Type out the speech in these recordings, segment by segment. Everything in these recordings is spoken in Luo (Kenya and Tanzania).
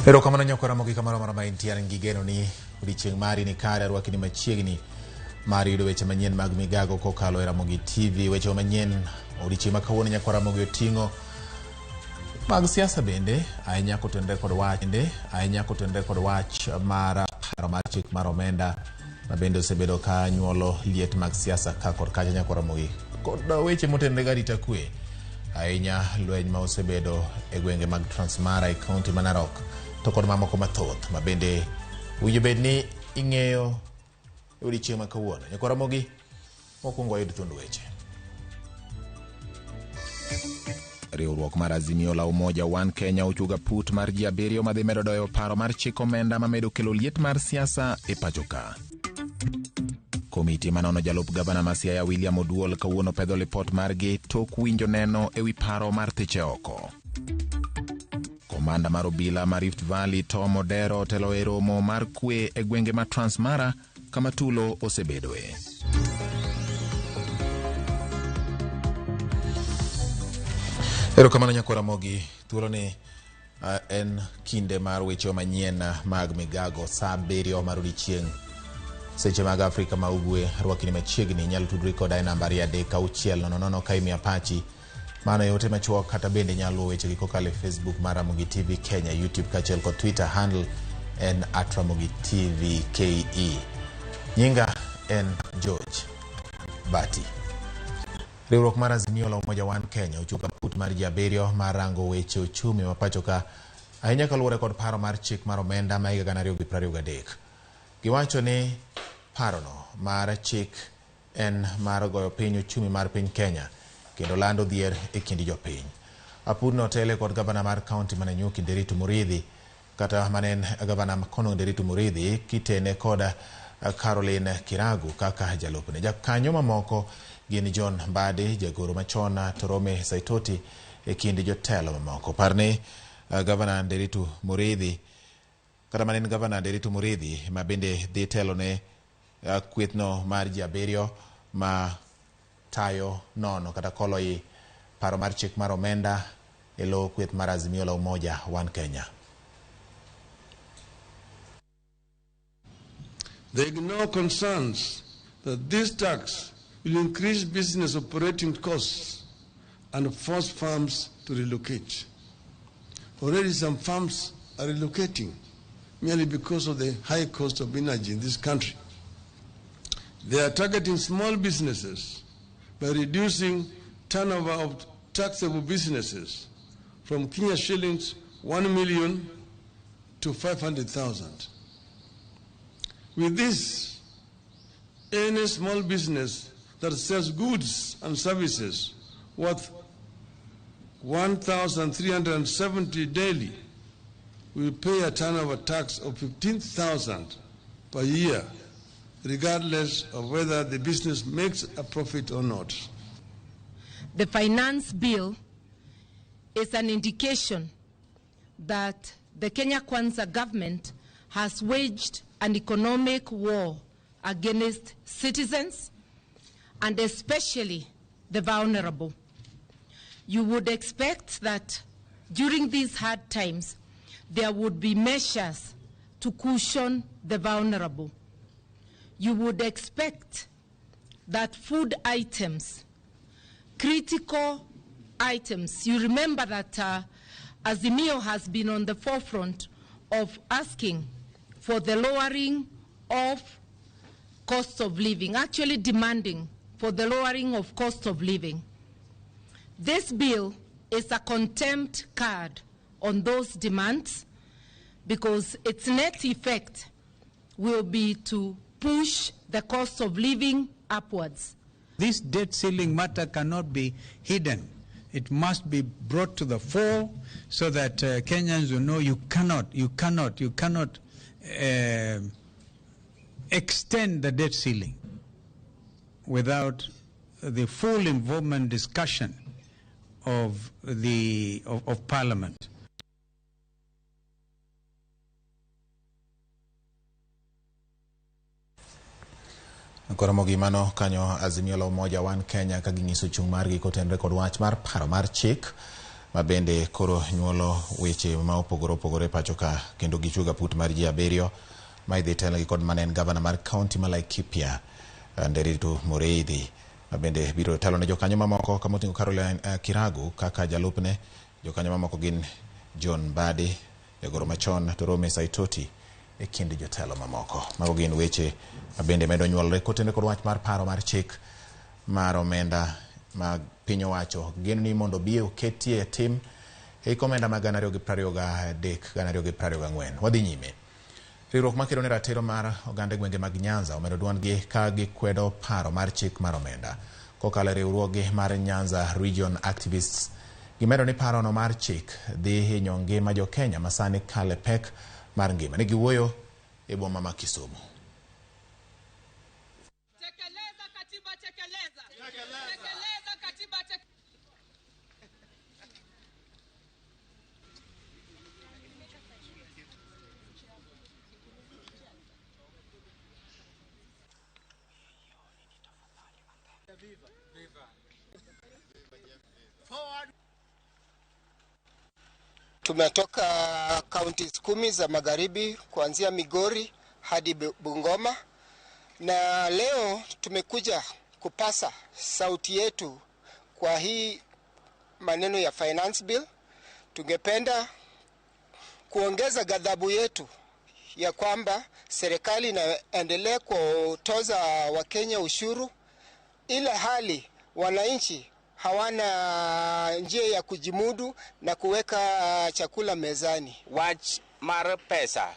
Erokamano nyako Ramogi kamoro amora ma intie, an gi geno ni odiochieng' mari ni kare. Arwaki ni machiegni mar yudo weche manyien mag migago kokalo e Ramogi TV. Weche manyien odiochieng' ma kawuono nyako Ramogi oting'o mag siasa bende ahinya kotenore kod wach bende ahinya kotenore kod wach mar paro mar chik mar omenda ma bende osebedo ka nyuolo liet mag siasa ka kod kacha nyako Ramogi kod weche motenore gi arita kwe ahinya lweny ma osebedo e gwenge mag Transmara e kaunti ma Narok to kod mamoko mathoth ma bende winjo bed ni ing'eyo e odiochieng' ma kawuono. Nyako Ramogi, mokwongo wayud thuond weche. Riwruok mar Azimio la Umoja One Kenya ochuogo aput mar ji 7 madhi medo doyo paro mar chik omenda mamedo kelo liet mar siasa e pacho ka. Komiti manono jalup gavana ma Siaya William Oduol kawuono pedho lipot margi tok winjo neno ewi paro mar thiche oko. Komanda mar obila ma Rift Valley Tom Odero otelo e romo mar kwe e gwenge ma Transmara kama tulo osebedoe. Erokamano nyako Ramogi, thuoloni en kinde mar weche manyien mag migago saa 7 mar odiochieng' seche mag Afrika ma Ugwe. Rwakni machiegni, inyalo tudri koda e namba 23600 ka imiya pachi mano e ote machuok, kata bende inyalo luwo wechegi kokalo e Facebook mar Ramogi TV Kenya, YouTube kaachiel kod Twitter handle en @RamogiTVKE. Nyinga en George Bati. Riwruok mar Azimio la Umoja One Kenya ochuogo aput mar ji 7 mar rango weche uchumi ma pacho ka ahinya kaluwore kod paro mar chik mar omenda ma higa 2023. Giwacho ni parono mar chik en mar goyo piny uchumi mar piny Kenya kendo lando dhier e kind jopiny. Apudno otele kod gavana mar kaunti ma Nanyuki Nderitu Muriithi, kata mane en gavana makono Nderitu Muriithi kitene kod Caroline Kiragu kaka jalupne. Jakanyo mamoko gin John Mbadi, jagoro machon Torome Saitoti e kind jotelo mamoko. Parni gavana Nderitu Muriithi, kata mane en gavana Nderitu Muriithi ma bende dhi telo ne kwethno mar ji 7 ma tayo nono kata kolo i paro mar chik mar omenda e lo kweth mar Azimio la Umoja One Kenya. They ignore concerns that this tax will increase business operating costs and force firms to relocate. Already some firms are relocating merely because of the high cost of energy in this country. They are targeting small businesses by reducing turnover of taxable businesses from Kenya shillings 1 million to 500,000. With this, any small business that sells goods and services worth 1,370 daily will pay a turnover tax of 15,000 per year, regardless of whether the business makes a profit or not. The finance bill is an indication that the Kenya Kwanza government has waged an economic war against citizens and especially the vulnerable. You would expect that during these hard times, there would be measures to cushion the vulnerable. You would expect that food items, critical items, you remember that Azimio has been on the forefront of asking for the lowering of cost of living, actually demanding for the lowering of cost of living. This bill is a contempt card on those demands because its net effect will be to push the cost of living upwards. This debt ceiling matter cannot be hidden. It must be brought to the fore so that Kenyans will know you cannot extend the debt ceiling without the full involvement discussion of Parliament. Koro mano kanyo Azimio la Umoja One Kenya ka ging'iso chung' margi kotenore kod wach mar paro mar chik Ma bende koro nyuolo weche ma opogore opogore pacho ka kendo gichuogo aput mar ji abiriyo ma idhi telnegi kod mane en gavana mar kaunti ma Laikipia Nderitu Mureithi ma bende biro telo ne jokanyo mamoko kamoting'o Caroline Kiragu kaka jalupne. Jokanyo mamoko gin John Mbadi, jagoro machon Torome Saitoti e kind jotelo mamoko. Mago gin weche ma bende medo nyuolore kotenore kod wach mar paro mar chik mar omenda mag piny owacho geno ni mondo obi oketie tim e hik omenda mag 2023 2024. Wadhi nyime. Riwruok makedo ne ratiro mar oganda e gwenge mag Nyanza omedo duondgi ka gikwedo paro mar chik mar omenda. Kokalo e riwruoggi mar Nyanza Region Activists, gimedo ni parono mar chik dhi hinyo ngima jo Kenya masani kale pek mar ngima. Ne giwuoyo e boma ma Kisumu. Tekeleza katiba, tekeleza. Tekeleza katiba, tekeleza. Tumetoka kaunti 10 za magharibi kuanzia Migori hadi Bungoma, na leo tumekuja kupasa sauti yetu kwa hii maneno ya finance bill. Tungependa kuongeza ghadhabu yetu ya kwamba serikali inaendelea kutoza Wakenya ushuru ila hali wananchi hawana njia ya kujimudu na kuweka chakula mezani. Wach mar pesa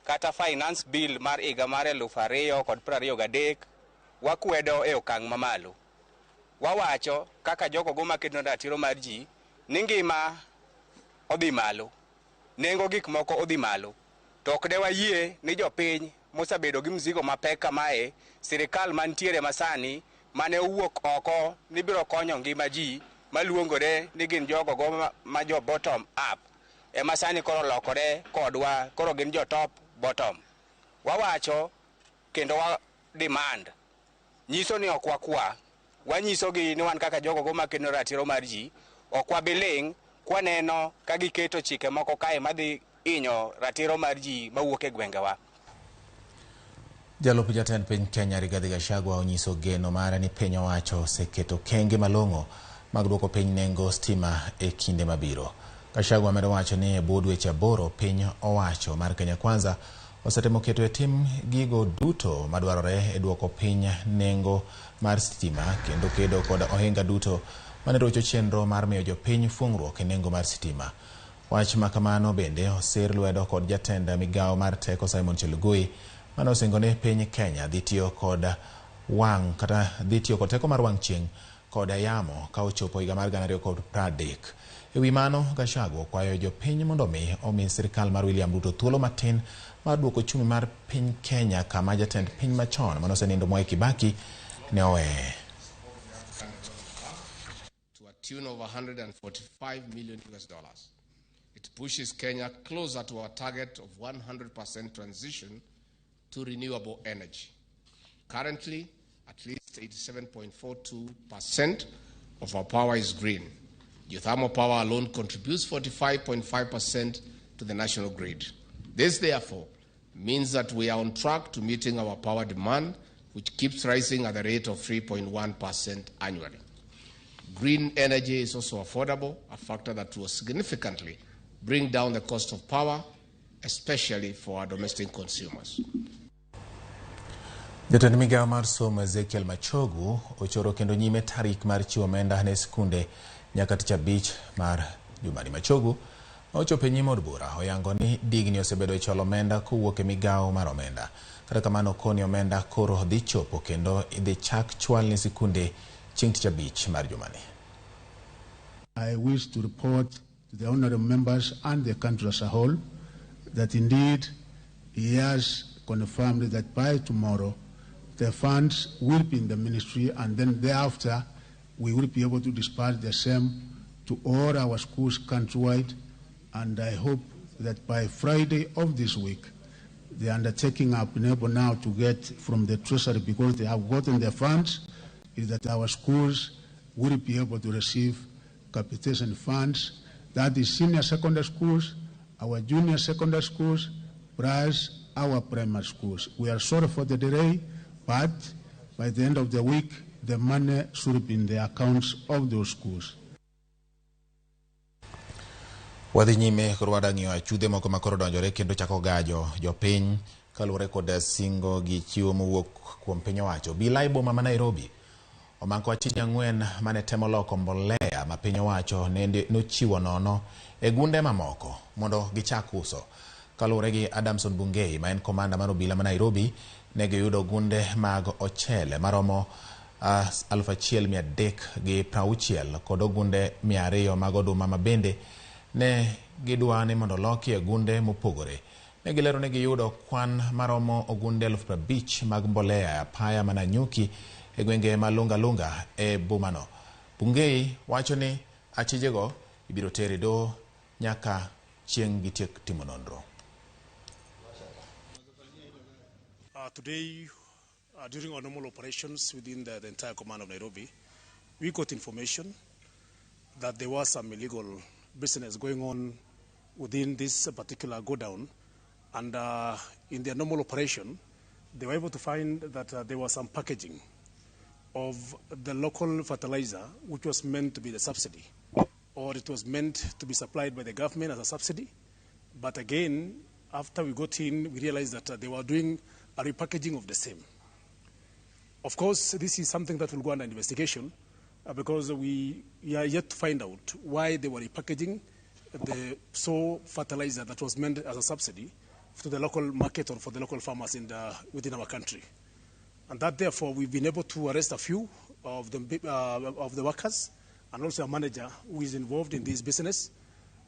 kata finance bill mar higa mar 2023 wakwedo e okang' mamalo. Wawacho kaka jogo go makedo ratiro mar ji ni ngima odhi malo, nengo gik moko odhi malo, to ok de wayie ni jopiny mosebedo gi mzigo mapek kamae, sirikal mantiere masani mane owuok oko ni biro konyo ngima ji maluongore ni gin jogo go ma jo bottom up ema sani koro lokore kodwa, koro gin jo top bottom. Wawacho kendo wa demand nyiso ni ok wakwa, wanyisogi ni wan kaka jogo go makedo ratiro mar ji ok wabiling' kwaneno ka giketo chike moko kae madhi hinyo ratiro mar ji mawuok e gwengewa. Jalup jatend piny Kenya Rigathi Gachagua onyiso geno mare ni piny owacho oseketo kenge malong'o mag duoko piny nengo stima e kinde mabiro. Gachagua medo wacho ni e bwo dweche 8 piny owacho mar Kenya Kwanza osetemo keto e tim gigo duto madwarore e duoko piny nengo mar stima kendo kedo kod ohinga duto mane rocho chenro mar miyo jopiny fuong'ruok e nengo mar sitima. Wach ma kamano bende osir lwedo kod jatend migawo mar teko Simon Chelugui mane osingo ni piny Kenya dhi tiyo kod wang' kata dhi tiyo kod teko mar wang' chieng' kod yamo ka ochopo higa mar 2030. E wi mano, Gachagua okwayo jopiny mondo omi sirikal mar William Ruto thuolo matin mar duoko uchumi mar piny Kenya kama jatend piny machon mane osenindo Mwai Kibaki ne oweye. To a tune of $145 million US. It pushes Kenya closer to our target of 100% transition to renewable energy. Currently, at least 87.42% of our power is green. Geothermal power alone contributes 45.5% to the national grid. This, therefore, means that we are on track to meeting our power demand, which keeps rising at the rate of 3.1% annually. Green energy is also affordable, a factor that will significantly bring down the cost of power, especially for our domestic consumers. Jatend migawo mar somo Ezekiel Machogu ochoro kendo nyime tarik mar chiwo omenda ne skunde nyaka tich abich mar jumani. Machogu ma ochopo e nyim od bura oyango ni digni osebedo e chwalo omenda kowuok e migawo mar omenda. Kata kamano koni omenda koro dhi chopo kendo idhi chak chwal ne sikunde chieng' tich abich mar jumani. I wish to report to the honorable members and the country as a whole that indeed he has confirmed that by tomorrow the funds will be in the ministry, and then thereafter we will be able to disperse the same to all our schools countrywide. And I hope that by Friday of this week, the undertaking have been able now to get from the Treasury, because they have gotten the funds, is that our schools will be able to receive capitation funds, that is senior secondary schools, our junior secondary schools, plus our primary schools. We are sorry for the delay, but by the end of the week, the money should be in the accounts of those schools. Wadhi nyime koro wadang'iyo achudhe moko ma koro donjore kendo chako gajo jopiny kaluwore kod singo gi chiwo mowuok kuom piny owacho. Obila e boma ma Nairobi omako achije 4 mane temo loko mbolea ma piny owacho nochiwo nono e gunde mamoko mondo gichak uso. Kaluwore gi Adamson Bungei ma en komanda mar obila ma Nairobi, ne giyudo gunde mag ochele maromo 1360 kod ogunde 200 mag oduma ma bende ne gidwa ni mondo loki e gunde mopogore. Ne gilero ni giyudo kwan maromo ogunde 50,000 mag mbolea e apaya ma Nanyuki e gwenge ma Lunga Lunga e bomano. Bungei wacho ni achijego ibiro ter e doho nyaka chieng' gitiek timo nonro. Today, during our normal operations within the entire command of Nairobi, we got information that there was some illegal business going on within this particular godown, and in their normal operation, they were able to find that there was some packaging of the local fertilizer, which was meant to be the subsidy, or it was meant to be supplied by the government as a subsidy. But again, after we got in, we realized that they were doing a repackaging of the same. Of course, this is something that will go under investigation, because we are yet to find out why they were repackaging the so fertilizer that was meant as a subsidy to the local market or for the local farmers in the, within our country. And that, therefore, we've been able to arrest a few of the workers and also a manager who is involved in this business.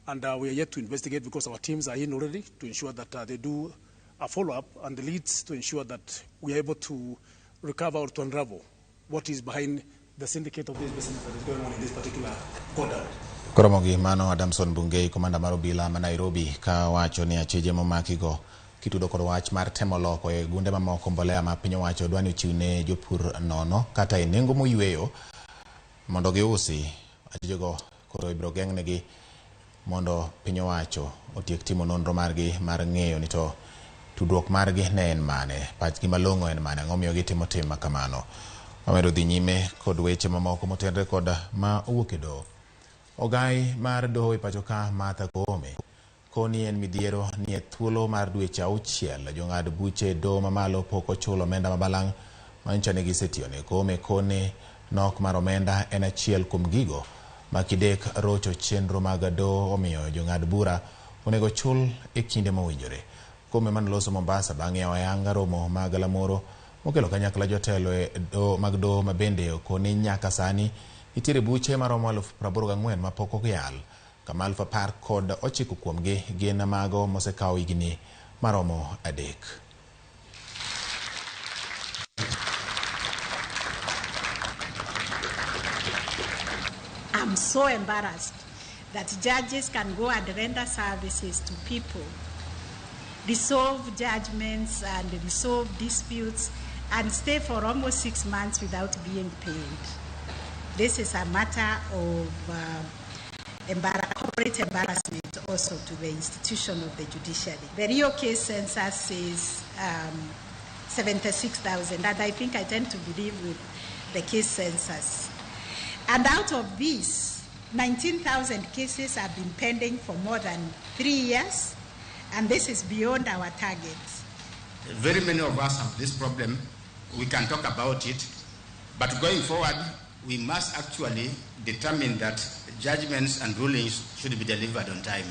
And we are yet to investigate because our teams are in already to ensure that they do a follow-up and the leads to ensure that we are able to recover or to unravel what is behind the syndicate of this business that is going on in this particular godown. Koromogi mano Adamson Bungei, komanda mar obila ma Nairobi, ka wacho ni achije momakigo kitudo kod wach mar temo loko e gunde mamoko mbolea ma piny owacho dwa ni ochiw ne jopur nono kata e nengo moyweyo mondo giusi. Achijego koro ibiro geng'negi mondo piny owacho otiek timo nonro margi mar ng'eyo ni to tudruok margi ne en mane, pachgi malong'o en mane, ang'o miyo gitimo tim ma kamano. Wamedo dhi nyime kod weche mamoko motenre kod ma owuok e doho. Ogai mar doho e pacho ka Martha Koome koni en midhiero ni e thuolo mar dweche 6 jong'ad buche doho mamalo pok ochulo omenda mabalang' manyicho ni gisetiyone. Koome koni nok mar omenda en achiel kuom gigo ma kidek rocho chenro mag doho, omiyo jong'ad bura onego chul e kinde mowinjore. Koome manoloso Mombasa bang' yawo ayanga romo mag galamoro mokelo kanyakla jotelo e doho mag doho ma bende okoni nyaka sani nitiere buche maromo 84,000 mapok oyal, kama 19,000 kuomgi gin mago mosekawo higni maromo 3. I'm so embarrassed that judges can go and render services to people, resolve judgments and resolve disputes, and stay for almost 6 months without being paid. This is a matter of corporate embarrassment also to the institution of the judiciary. The real case census says 76,000, and I think I tend to believe with the case census. And out of these, 19,000 cases have been pending for more than 3 years, and this is beyond our target. Very many of us have this problem. We can talk about it, but going forward, we must actually determine that judgments and rulings should be delivered on time.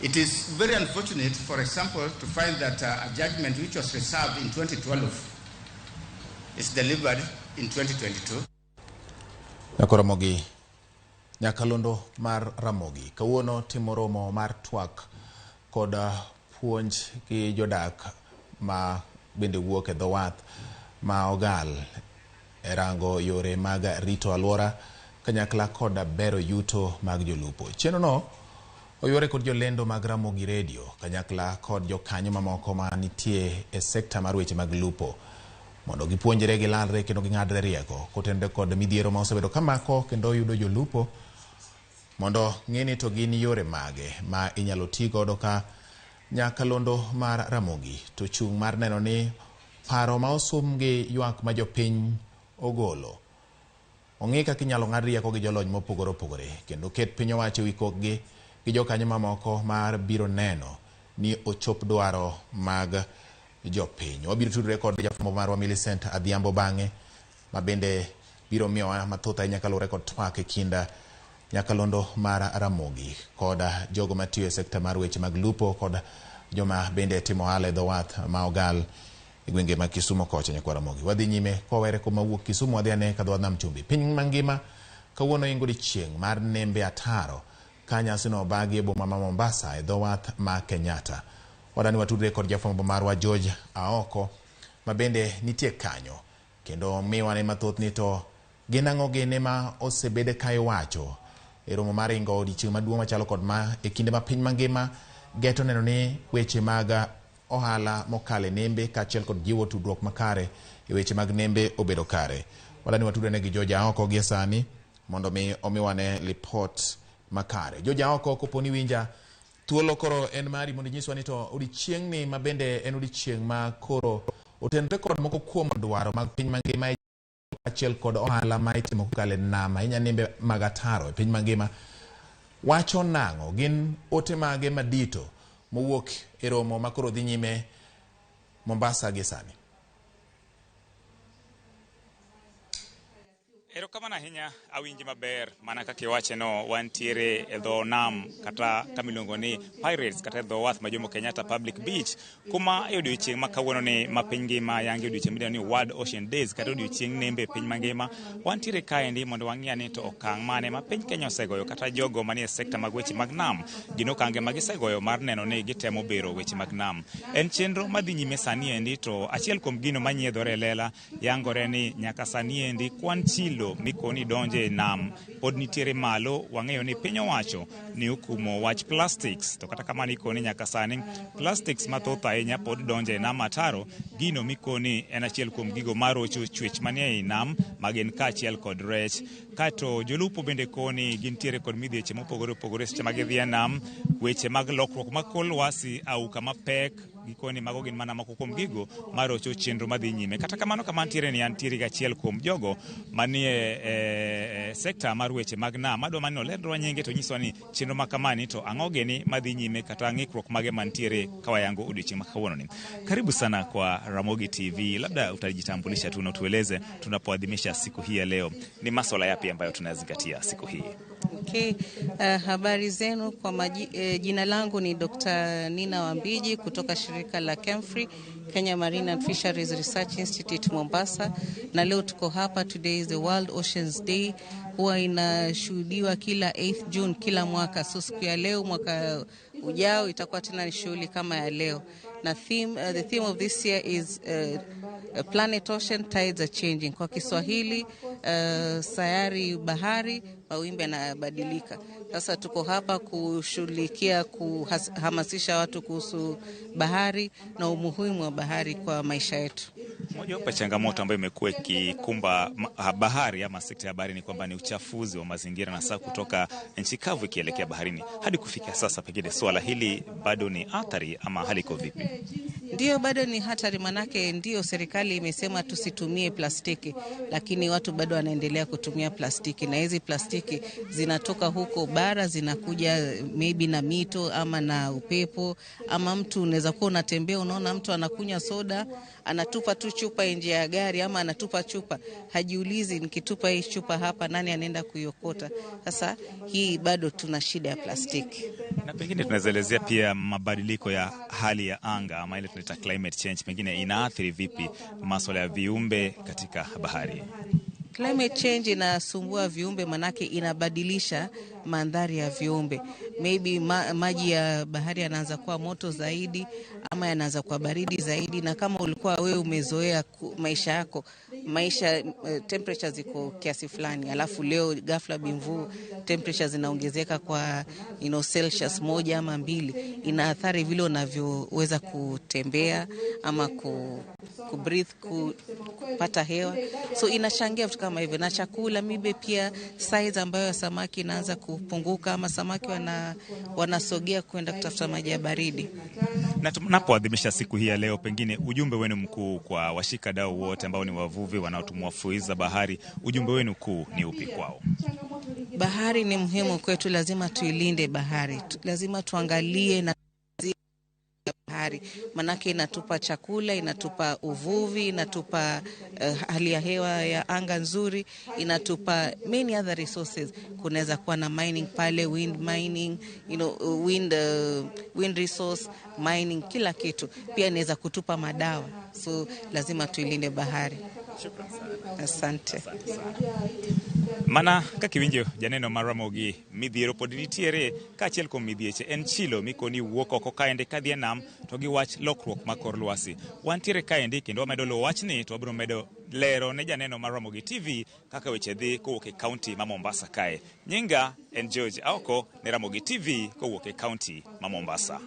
It is very unfortunate, for example, to find that a judgment which was reserved in 2012 is delivered in 2022. Nyakoromogi nyakalondo mar Ramogi kawuono timo romo mar twak kod puonj gi jodak ma bende wuok e dho wath ma Ogal e rango yore mag rito alwora kanyakla kod bero yuto mag jolupo. Chenro no oyuore kod jolendo mag Ramogi Radio kanyakla kod jokanyo mamoko ma nitie e sekta mar weche mag lupo mondo gipuonjre, gilalre kendo ging'adre rieko kotenore kod midhiero ma osebedo kamako kendo yudo jolupo Mondo ng'e ni to gin yore mage ma inyalo ti godo ka nyakalondo mar Ramogi to chung' mar neno ni paro ma osum gi ywak ma jopiny ogolo. Ong'i kaka inyalo ng'ad rieko gi jolony mopogore opogore kendo ket piny owacho ewi kokgi gi jokanyo mamoko mar biro neno ni ochop dwaro mag jopiny. Wabiro tudore kod jafwambo marwa Millicent Adhiambo bang'e ma bende biro miyowa mathoth ahinya kaluwore kod twak e kind nyakalondo mar Ramogi kod jogo matiyo e sekta mar weche mag lupo kod joma bende timo ohala e dho wath ma Ogal e gwenge mag Kisumu kocha nyakwa Ramogi. Wadhi nyime kowere kuma wuok Kisumu wadhi ane ka dho wath Nam Chumbi. Piny mangima kawuono ingo odiechieng' mar nembe ataro ka nyasino obagi e boma ma Mombasa e dho wath ma Kenyatta. Wadani watudre kod jafwambo marwa George Aoko ma bende nitie kanyo kendo miwa ne mathoth ni to gin ang'o gini ma osebed ka iwacho e romo mar ingo odiechieng' maduong' machalo kod ma e kinde ma piny mangima geto neno ni weche mag ohala mokalo e nembe kaachiel kod jiwo tudruok makare e weche mag nembe obedo kare. Wadani watudre gi George Aoko gie sani mondo mi omiwane lipot makare. George Aoko kopo ni winja thuolo koro en mari mondo inyiswa ni to odiechieng'ni ma bende en odiechieng' ma koro otenore kod moko kuom dwaro mag piny mangima kaachiel kod ohala ma itimo kokalo e nam ahinya nembe mag ataro e piny mangima wacho nang'o gin ote mage madito mowuok e romo ma koro dhi nyime Mombasa gi sani. Erokamano ahinya, awinji maber mana kaka iwache no, wantiere e dho nam kata kama iluongo ni Pirates kata e dho wath ma Jomo Kenyatta Public Beach, kuma e odiochieng' ma kawuono ni ma piny ngima yangi odiochieng' midendo ni World Ocean Days kata odiochieng' nembe e piny mangima. Wantiere kaendi mondo wang'i ane to okang' mane ma piny Kenya osegoyo kata jogo manie sekta mag weche mag nam gin okange ma gisegoyo mar neno ni gitemo bero weche mag nam. En chenro madhi nyime sani endi to achiel kuom gino manyiedhore e lela yangore ni nyaka sani endi kwan chilo mikoni donje e nam pod nitiere malo. Wang'eyo ni piny owacho ni okumo wach plastics, to kata kamano ikoni nyaka sani plastics mathoth ahinya pod donje e nam ataro, gino mikoni en achiel kuom gigo marocho chwech manie ei nam magin kaachiel kod rech. Kaeto jolupo bende koni gintiere kod midhieche mopogore opogore seche ma gidhi e nam, weche mag lokruok mag kor lwasi, auka mapek, gikoni mago gin mana moko kuom gigo marocho chenro madhi nyime. Kata kamano kama antiere ni antiere gi achiel kuom jogo manie sekta mar weche mag nam. Adwa mana ni olernwa nyinge to nyiswa ni chenro ma kamani to ang'o gini madhi nyime kata ng'ikruok mage mantiere ka wayango odiochieng' ma kawuono ni. Karibu sana kwa Ramogi TV. Labda utajitambulisha tu na utueleze tunapoadhimisha siku hii ya leo ni maswala yapi ambayo tunazingatia siku hii. Okay. Habari zenu kwa jina langu ni Dr. Nina Wambiji kutoka shirika la KEMFRI, Kenya Marine and Fisheries Research Institute Mombasa, na leo tuko hapa. Today is the World Oceans Day, huwa inashuhudiwa kila 8th June kila mwaka. So siku ya leo mwaka ujao itakuwa tena ni shughuli kama ya leo, na the theme of this year is Planet Ocean, Tides are Changing. Kwa Kiswahili, sayari bahari, mawimbi yanabadilika. Sasa tuko hapa kushughulikia kuhamasisha watu kuhusu bahari na umuhimu wa bahari kwa maisha yetu. Mojawapo ya changamoto ambayo imekuwa ikikumba bahari ama sekta ya bahari ni kwamba ni uchafuzi wa mazingira na sasa kutoka nchi kavu ikielekea baharini. Hadi kufikia sasa, pengine suala hili bado ni athari ama hali iko vipi? Ndio, bado ni hatari, manake ndio serikali imesema tusitumie plastiki, lakini watu bado wanaendelea kutumia plastiki, na hizi plastiki zinatoka huko bara zinakuja maybe na mito ama na upepo, ama mtu unaweza kuwa unatembea unaona mtu anakunywa soda anatupa tu chupa nje ya gari ama anatupa chupa, hajiulizi nikitupa hii chupa hapa nani anaenda kuiokota. Sasa hii bado tuna shida ya plastiki. Na pengine tunaelezea pia mabadiliko ya hali ya anga ama ile tunaita climate change, pengine inaathiri vipi masuala ya viumbe katika bahari? Climate change inasumbua viumbe, manake inabadilisha mandhari ya viumbe. Maybe maji ya bahari yanaanza kuwa moto zaidi ama yanaanza kuwa baridi zaidi, na kama ulikuwa wewe umezoea maisha yako maisha temperature ziko kiasi fulani, alafu leo ghafla bimvu temperature zinaongezeka kwa Celsius 1 ama 2, ina athari vile unavyoweza kutembea ama ku breathe, kupata hewa. So inachangia vitu kama hivyo, na chakula mibe pia size ambayo ya samaki inaanza kupunguka ama samaki wanasogea kwenda kutafuta maji ya baridi. Na tunapoadhimisha siku hii ya leo, pengine ujumbe wenu mkuu kwa washikadau wote ambao ni wavuvi wanaotumua fui za bahari, ujumbe wenu kuu ni upi kwao? Bahari ni muhimu kwetu, lazima tuilinde bahari, lazima tuangalie na bahari, manake inatupa chakula, inatupa uvuvi, inatupa hali ya hewa ya anga nzuri, inatupa many other resources. Kunaweza kuwa na mining pale, wind mining, wind resource mining, kila kitu. Pia inaweza kutupa madawa, so lazima tuilinde bahari. Asante. Mana kaka iwinjo janeno mar Ramogi, midhiero pod nitiere kaachiel kuom midhieche en chilo mikoni wuok oko kaendi kadhi e nam to gi wach lokruok mar kor lwasi. Wantiere kaendi kendo wamedo luwo wachni to wabiro medo lero ne janeno mar Ramogi TV kaka weche dhi kowuok e kaunti ma Mombasa kae. Nyinga en George Aoko ne Ramogi TV kowuok e kaunti ma Mombasa.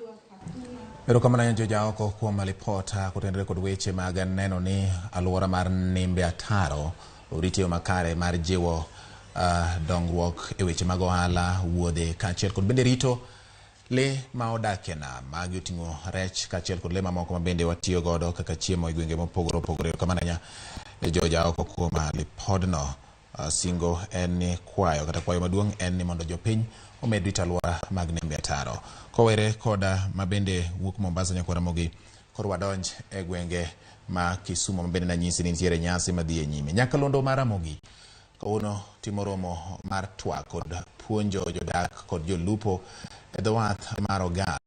Erokamano ahinya George Aoko kuom lipot kotenore kod weche mag neno ni alwora mar Nembe Ataro oriti e yo makare mar jiwo dongruok e weche mag ohala, wuodhe kaachiel kod bende rito le ma odak e nam. Magi oting'o rech kaachiel kod le mamoko ma bende watiyo godo kaka chiemo e gwenge mopogore opogore. Erokamano ahinya George Aoko kuom lipodno. Singo en ni kwayo kata kwayo maduong' en ni mondo jopiny omed rito alwora mag Nembe Ataro. Kowere koda ma bende wuok Mombasa nyaka Ramogi, koro wadonj e gwenge ma Kisumu ma bende nanyisi ni nitiere nyasi madhi e nyime. Nyakalondo mar Ramogi kawuono timo romo mar twak kod puonjo jodak kod jolupo e dho wath mar Ogal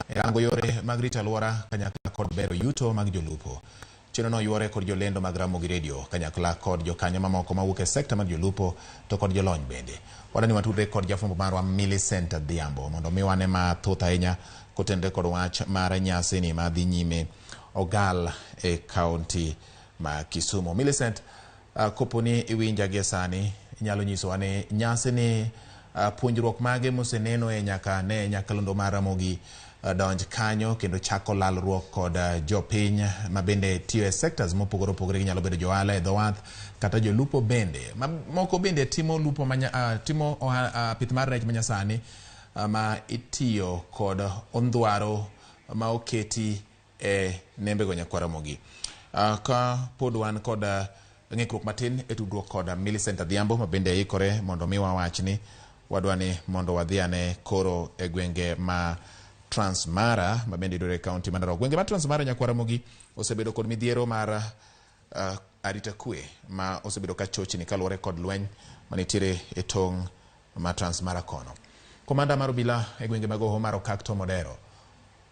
e rango yore mag rito alwora kanyakla kod bero yuto mag jolupo. Chenrono yuore kod jolendo mag Ramogi Radio kanyakla kod jokanyo mamoko mawuok e sekta mag jolupo to kod jolony bende. Wadwani watudre kod jafwambo marwa Millicent Adhiambo mondo mi wane mathoth ahinya kotenore kod wach mar nyasi ni madhi nyime Ogal e kaunti ma Kisumu. Millicent, kopo ni iwinja gie sani, inyalo nyisowa ni nyasi ni puonjruok mage moseneno e nyaka ne nyakalondo mar Ramogi donj kanyo kendo chako lalruok kod jopiny ma bende tiyo e sectors mopogore opogore, ginyalo bedo johala e dho wath kata jolupo bende ma moko bende timo lupo timo pith mar rech manyasani ma itiyo kod ondhwaro ma oketi e nembego nyakwa Ramogi. Ka pod wan kod ng'ikruok matin e tudruok kod Millicent Adhiambo ma bende ikore mondo mi wawachni wadwa ni mondo wadhi ane koro e gwenge ma Transmara ma bende yudore e kaunti ma Narok. Gwenge ma Transmara nyakwa Ramogi osebedo kod midhiero mar arita kwe ma osebedo ka chochni kaluwore kod lweny manitiere e tong' ma Transmara kono. Komanda mar obila e gwenge mag Hoho mar Okak Tom Odero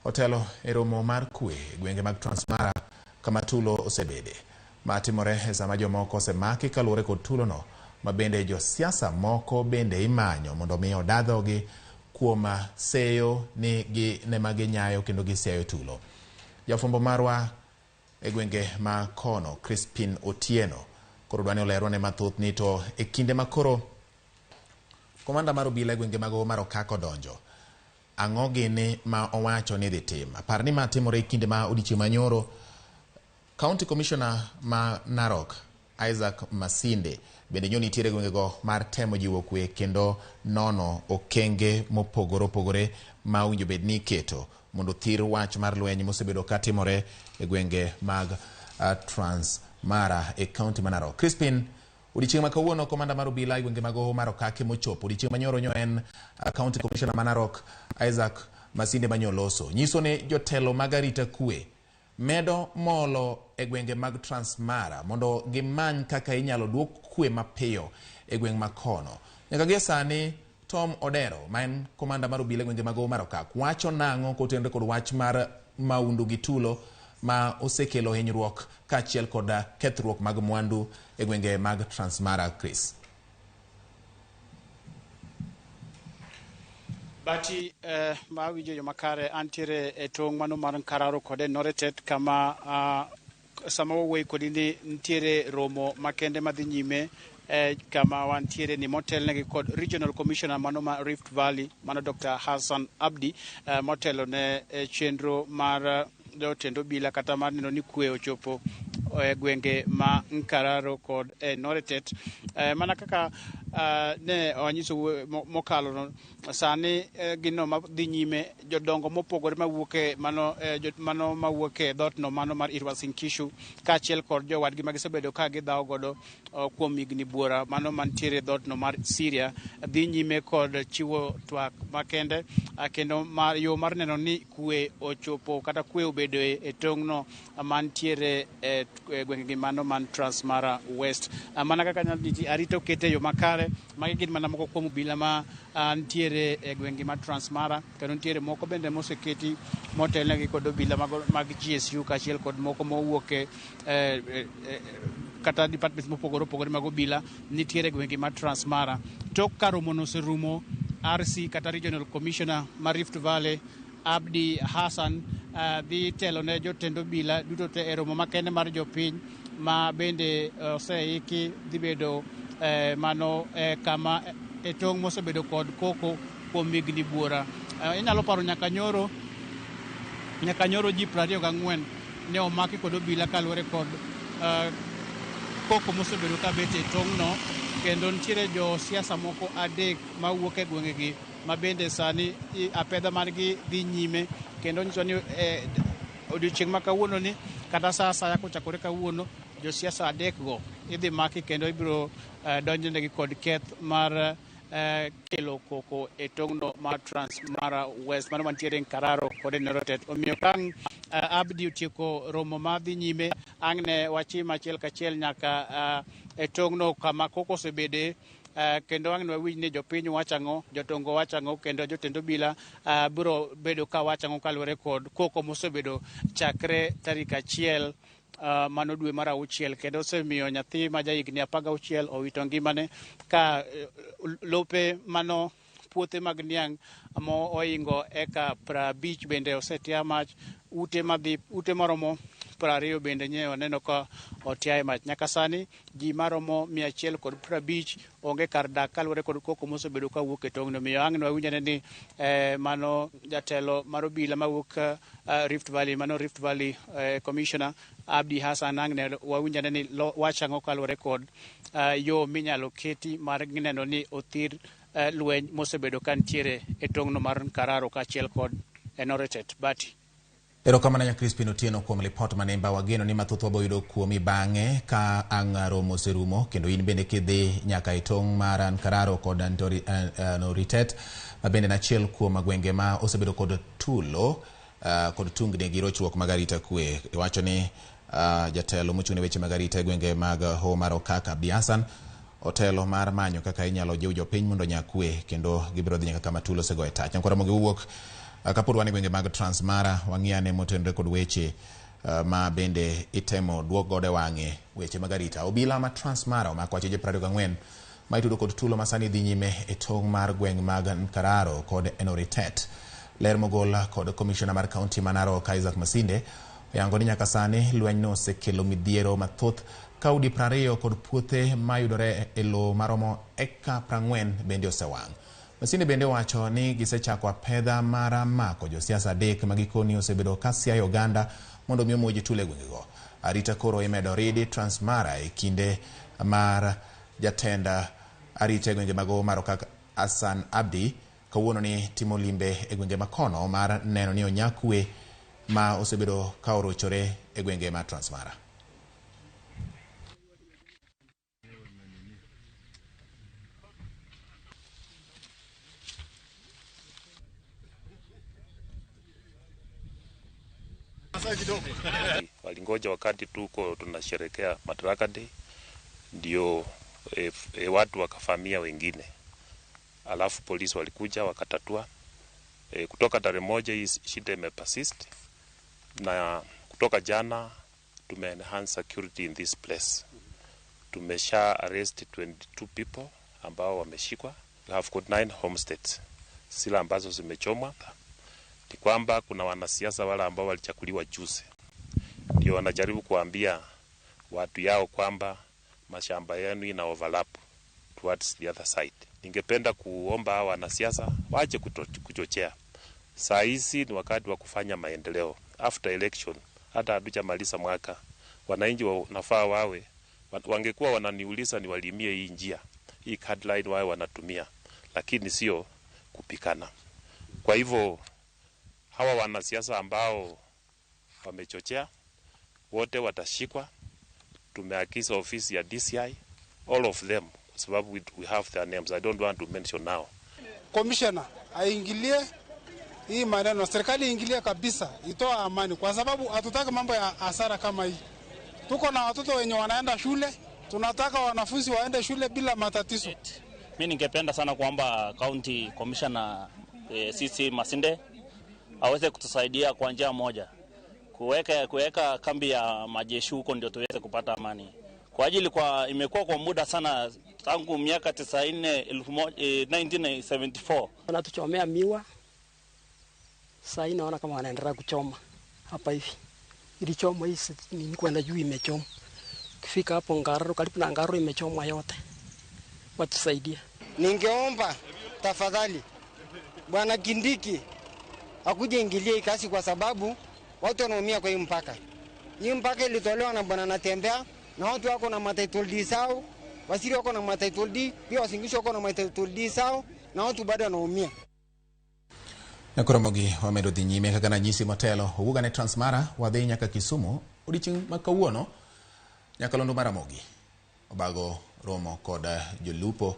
otelo e romo mar kwe e gwenge mag Transmara kama tulo osebede matimore e sama jomoko osemaki kaluwore kod tulono ma bende josiasa moko bende imanyo mondo mi odadhogi kuom seyo ni gi nema ginyayo kendo gisiayo tulo. Jafwambo marwa e gwenge ma kono Crispin Otieno koro dwani olerwa ne mathoth ni to e kinde ma koro komanda mar obila e gwenge mag Hoho mar Okak odonjo, ang'o gini ma owacho ni dhi tim? Apar ni ma timore e kinde ma odiochieng' manyoro County Commissioner ma Narok Isaac Masinde bende nyo nitiere gwengego mar temo jiwo kwe kendo nono okenge mopogore opogore ma owinjo bed ni iketo mondo thir wach mar lweny mosebedo katimore e gwenge mag Transmara e kaunti ma Narok. Crispin, odiochieng' ma kawuono komanda mar obila e gwenge mag Hoho mar Okak mochopo. Odiochieng' manyoro nyo en County Commissioner ma Narok Isaac Masinde manyoloso. Nyiso ni jotelo mag arita kwe medo molo e gwenge mag Transmara mondo gimany kaka inyalo duok kwe mapiyo e gweng' makono. Nyaka gie sani Tom Odero ma en komanda mar obila e gwenge mag Hoho mar Okak wacho nang'o kotenore kod wach mar maundu gi tulo ma osekelo hinyruok kaachiel kod kethruok mag mwandu e gwenge mag Transmara. Chris. Bati ma winjo yo makare antiere e tong' mano mar Nkararo kod Enoretet kama sama wawuoyo kodi ni nitiere romo makende madhi nyime kama wantiere ni motelnegi kod Regional Commissioner mano ma Rift Valley mano Dr. Hassan Abdi motelo ne chenro mar jotend obila kata mar neno ni kwe ochopo e gwenge ma Nkararo kod Enoretet. Mana kaka Ne wanyiso mokalo no, sani gino madhi nyime, jodongo mopogore mawuok e mano, mano mawuok e dhoot no mano mar Irwasin Kishu kaachiel kod jowadgi ma gisebedo ka gidhawo godo kuom higni buora mano mantiere e dhoot no mar Syria dhi nyime kod chiwo twak makende, kendo mar yo mar neno ni kwe ochopo kata kwe obedo e tong'no mantiere e gwengegi mano man Transmara West. Mana kaka arita okete e yo makare, magi gin mana moko kuom obila ma nitiere e gwenge ma Transmara, kendo nitiere moko bende moseketi motelnegi kod obila mag GSU kaachiel kod moko mowuok e kata departments mopogore opogore mag obila nitiere e gwenge ma Transmara. Tok ka romono oserumo, RC kata Regional Commissioner ma Rift Valley Abdi Hassan dhi telo ne jotend obila duto te e romo makende mar jopiny ma bende oseiki dhi bedo mano kama e tong' mosebedo kod koko kuom higni buora. Inyalo paro nyaka nyoro ji 24 ne omaki kod obila kaluwore kod koko mosebedo kabet e tong'no, kendo nitiere josiasa moko 3 mawuok e gwengegi ma bende sani apedha margi dhi nyime, kendo nyiso ni odiochieng' ma kawuono ni kata sa asaya kochakore kawuono josiasa 3 go idhi maki kendo ibiro donjonegi kod keth mar kelo koko e tong'no mar Transmara West mano mantiere Nkararo kod Enoretet. Omiyo kang' Abdi otieko romo madhi nyime, ang' ne wachim achiel kachiel nyaka e tong'no kama koko osebede, kendo ang' ne wawinj ni jopiny wachang'o, jodongo wachang'o, kendo jotend obila biro bedo ka wachang'o kaluwore kod koko mosebedo chakre tarik 1 mano dwe mar 6, kendo osemiyo nyathi ma jahigni 16 owito ngimane ka lope mano puothe mag niang' mo oingo eka 50 bende osetia mach, ute maromo 20 bende nye waneno ka otia e mach. Nyaka sani ji maromo 150 onge kar dak kaluwore kod koko mosebedo kawuok e tong'no. Omiyo ang' ne wawinjane ni mano jatelo mar obila mawuok Rift Valley, mano Rift Valley Commissioner Abdi Hassan, ang' ne wawinjane ni wachang'o kaluwore kod yo minyalo keti mar neno ni othir lweny mosebedo ka nitiere e tong'no mar Nkararo kaachiel kod Enoretet. Bati. Erokamano nya Crispin Otieno kuom lipot manemba. Wageno ni mathoth waboyudo kuomi bang'e ka ang' romo oserumo, kendo in bende kidhi nyaka e tong' mar Nkararo kod Enoretet ma bende en achiel kuom gwenge ma osebedo kod tulo kod tungni gi rochruok mag arita kwe. Iwacho ni jatelo mochung' ne weche mag arita e gwenge mag Hoho mar Okak Abdi Hassan otelo mar manyo kaka inyalo jiw jopiny mondo onya kwe, kendo gibiro dhi nyaka kama tulo osegoye tach. Nyakwara Ramogi wuok kapod wan e gwenge mag Transmara, wang'iyane motenore kod weche ma bende itemo duok godo e wang'e weche mag arita. Obila ma Transmara omako acheje 24 ma itudo kod tulo ma sani dhi nyime e tong' mar gweng' mag Nkararo kod Enoretet. Ler mogol kod komishona mar kaunti ma Narok Isaac Masinde oyango ni nyaka sani lwenyno osekelo midhiero mathoth ka udi 20 kod puothe mayudore e lowo maromo eka 40 bende osewang'. Masinde bende owacho ni gisechako apedha mar mako josiasa 3 ma gikoni osebedo ka siayo oganda mondo mi omonj tulo e gwengego. Arita koro imedo ridi Transmara e kinde mar jatend arita e gwenge mag Hoho mar Okak Hassan Abdi kawuono ni timo limbe e gwenge makono mar neno ni onya kwe ma osebedo ka orochore e gwenge ma Transmara. Walingoja wakati tuko tunasherekea Madaraka Day ndio watu wakafamia wengine, alafu polisi walikuja wakatatua. Kutoka tarehe 1 hii shida imepersist, na kutoka jana tume enhance security in this place. Tumesha arrest 22 people ambao wameshikwa. We have got 9 homesteads sila ambazo zimechomwa. Ni kwamba kuna wanasiasa wale ambao walichaguliwa juzi ndio wanajaribu kuambia watu yao kwamba mashamba yenu ina overlap towards the other side. Ningependa kuomba hawa wanasiasa waache kuchochea. Saa hizi ni wakati wa kufanya maendeleo. After election, hata hatujamaliza mwaka, wananchi wanafaa wawe, wangekuwa wananiuliza niwalimie hii njia. Hii cardline wao wanatumia, lakini sio kupikana. Kwa hivyo hawa wanasiasa ambao wamechochea wote watashikwa. Tumeagiza ofisi ya DCI, all of them, kwa sababu we have their names. I don't want to mention now. Commissioner aingilie hii maneno, serikali iingilie kabisa, itoa amani, kwa sababu hatutaki mambo ya hasara kama hii. Tuko na watoto wenye wanaenda shule, tunataka wanafunzi waende shule bila matatizo. Mi ningependa sana kwamba county commissioner CC Masinde aweze kutusaidia kwa njia moja, kuweka kambi ya majeshi huko ndio tuweze kupata amani. Kwa ajili kwa imekuwa kwa muda sana tangu miaka 94 1974. Wanatuchomea miwa. Sasa hii naona kama wanaendelea kuchoma hapa hivi. Ilichomwa hii nini kwenda juu imechoma. Ukifika hapo Ngaruro, karibu na Ngaruro imechomwa yote. Watusaidie. Ningeomba tafadhali Bwana Kindiki akuje ingilie kasi, kwa sababu watu wanaumia kwa hii mpaka. Hii mpaka ilitolewa na Bwana Natembea, na watu wako na matitle deed sao, Wasiri wako na matitle deed, pia Wasingishu wako na matitle deed sao, na watu bado wanaumia. Nakoromogi wamedo dhi nyime kaka nanyisi motelo owuok ane Transmara wadhi nyaka Kisumu odiochieng' ma kawuono. Nyakalondo mar Ramogi obago romo kod jolupo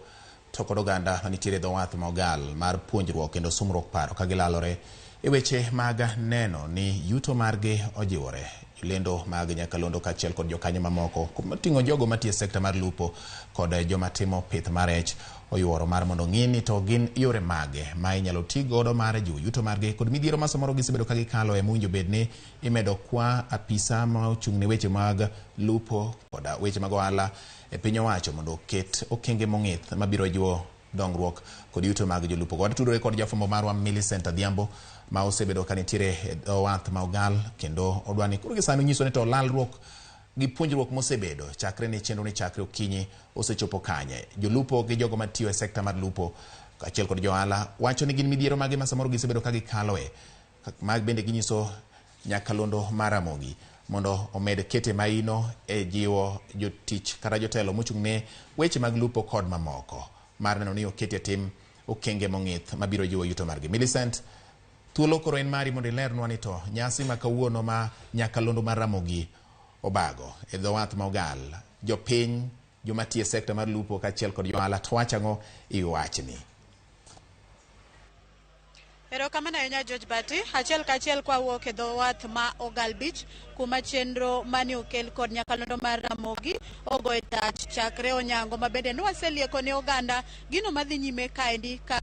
to kod oganda manitiere e dho wath ma Ogal mar puonjruok kendo sumruok paro ka gilalore e weche mag neno ni yuto margi ojiwore. Jolendo mag nyakalondo kaachiel kod jokanyo mamoko moting'o jogo matiyo e sekta mar lupo kod joma timo pith mar rech oyuoro mar mondo ng'i ni to gin yore mage ma inyalo ti godo mar jiwo yuto margi kod midhiero ma samoro gisebedo ka gikalo e mowinjo bed ni imedo kwa apisa ma ochung' ne weche mag lupo kod weche mag ohala e piny owacho mondo oket okenge mong'ith mabiro jiwo dongruok kod yuto mag jolupo. Watudore kod jafwambo marwa Millicent Adhiambo ma osebedo ka nitiere e dho wath ma Ogal kendo odwa ni koro gisani onyiso ni to lalruok gi puonjruok mosebedo chakre ni chenro ni chakre okinyi osechopo kanye. Jolupo gi jogo matiyo e sekta mar lupo kaachiel kod johala wacho ni gin midhiero mage ma samoro gisebedo ka gikaloe. Mag bende ginyiso nyakalondo mar Ramogi mondo omed kete maino e jiwo jotich kata jotelo mochung' ne weche mag lupo kod mamoko mar neno ni oketi e tim okenge mong'ith mabiro jiwo yuto margi. Millicent, thuolo koro en mari mondo ilernwa ni to nyasi ma kawuono ma nyakalondo mar Ramogi obago e dho wath ma Ogal, jopiny, joma tiyo e sekta mar lupo kaachiel kod johala to wacho ang'o e wachni? Erokamano ahinya George Bati. Achiel kachiel kwawuok e dho wath ma Ogal Beach, kuma chenro mane okel kod nyakalondo mar Ramogi ogo e tach chakre onyango ma bende nwaselieko ne oganda gino madhi nyime kaendi ka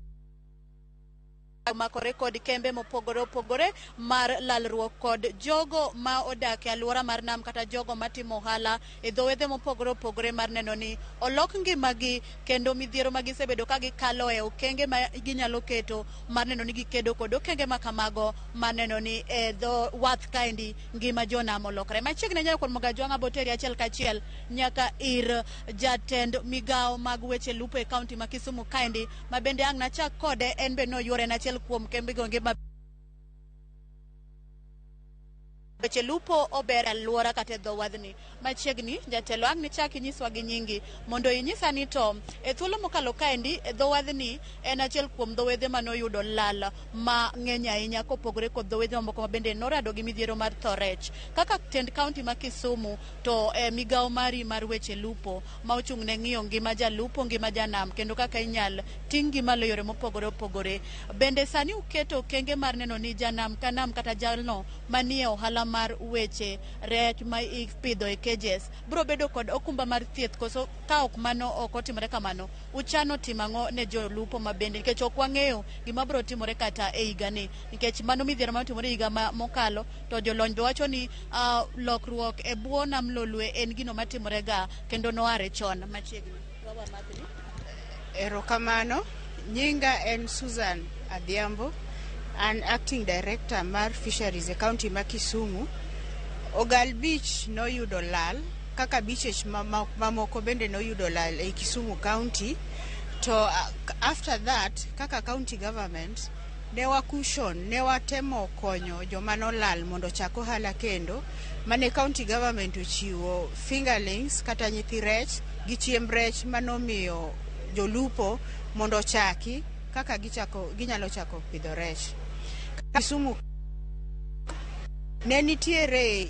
omakore kod kembe mopogore opogore mar lalruok kod jogo ma odak e alwora mar nam kata jogo matimo ohala e dho wedhe mopogore opogore mar neno ni olok ngimagi kendo midhiero ma gisebedo ka gikalo e okenge ma ginyalo keto mar neno ni gikedo kod okenge ma kamago mar neno ni e dho wath kaendi ngima jonam olokre. Machiegni nyaka kuom Mogajwang' Aboteri achiel kachiel nyaka ir jatend migawo mag weche lupo e kaunti ma Kisumu kaendi ma bende ang' nachak kode en be noyuore en achiel kuom kembego ngima weche lupo ober alwora kata e dho wadhni. Machiegni jatelo ang' nichak inyiswa gi nyingi mondo inyisa ni to e thuolo mokalo kaendi e dho wadhni en achiel kuom dho wedhe manoyudo lal ma ng'eny ahinya kopogore kod dho wedhe mamoko ma bende norado gi midhiero mar tho rech. Kaka tend kaunti ma Kisumu to e migawo mari mar weche lupo ma ochung' ne ng'iyo ngima jalupo, ngima janam kendo kaka inyal ting' gi malo e yore mopogore opogore. Bende sani uketo okenge mar neno ni janam ka nam kata jalno manie ohala mar weche rech ma ipidho e cages biro bedo kod okumba mar thieth koso ka ok mano ok otimore kamano uchano timo ang'o ne jolupo ma bende nikech ok wang'eyo gima biro timore kata e higani nikech mano midhiero manotimore higa mokalo to jolony be wacho ni lokruok e bwo nam Lolwe en gino matimore ga kendo noare chon machiegni. Erokamano, nyinga en Susan Adhiambo, an acting director mar fisheries e county ma Kisumu. Ogal Beach noyudo lal kaka beaches mamoko bende noyudo lal e Kisumu County. To after that kaka county government ne wa cushion, ne watemo konyo joma nolal mondo ochak ohala kendo mane county government ochiwo fingerlings kata nyithi rech gi chiemb rech manomiyo jolupo mondo ochaki kaka gichako ginyalo chako pidho rech. Kisumu ne nitiere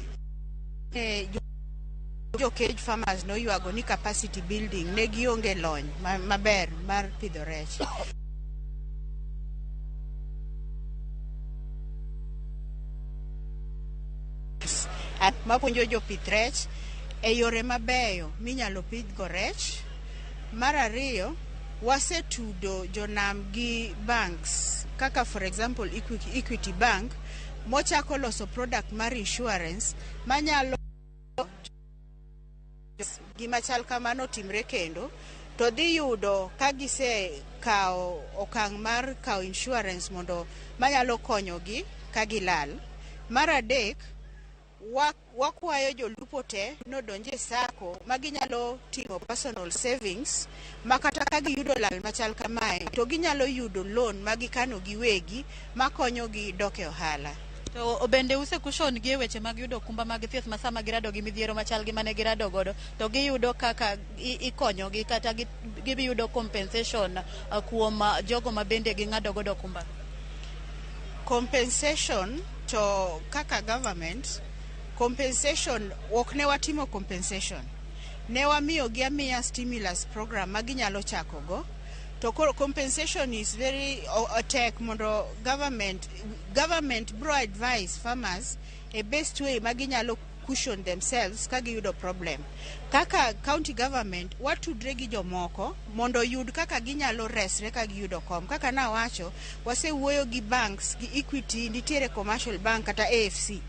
jo cage farmers noywago ni capacity building ne gionge lony maber mar pidho rech. Mapuonjo jopith rech e yore mabeyo minyalo pidhgo rech. Mar ariyo, wasetudo jonam gi banks kaka for example Equity Bank mochako loso product mar insurance manyalo gima chal kamano timre kendo to dhi yudo ka gisekawo okang' mar kawo insurance mondo manyalo konyogi ka gilal. Mar adek, wakwayo jolupo te nodonje sacco ma ginyalo timo personal savings ma kata ka giyudo lal machal kamae to ginyalo yudo loan ma gikano giwegi makonyogi dok e ohala. To bende usekushon gi e weche mag yudo okumba mag thieth ma sama girado gi midhiero machal gi mane girado godo to giyudo kaka ikonyogi kata gibiyudo compensation kuom jogo ma bende ging'ado godo okumba? Compensation to kaka government, compensation ok ne watimo compensation. Ne wamiyo gi amiya stimulus program ma ginyalo chako go. To koro compensation is very tek mondo government bro advise farmers a best way ma ginyalo cushion themselves ka giyudo problem. Kaka county government watudre gi jomoko mondo oyud kaka ginyalo resre ka giyudo kom. Kaka nawacho, wasewuoyo gi banks gi Equity, nitiere commercial bank kata AFC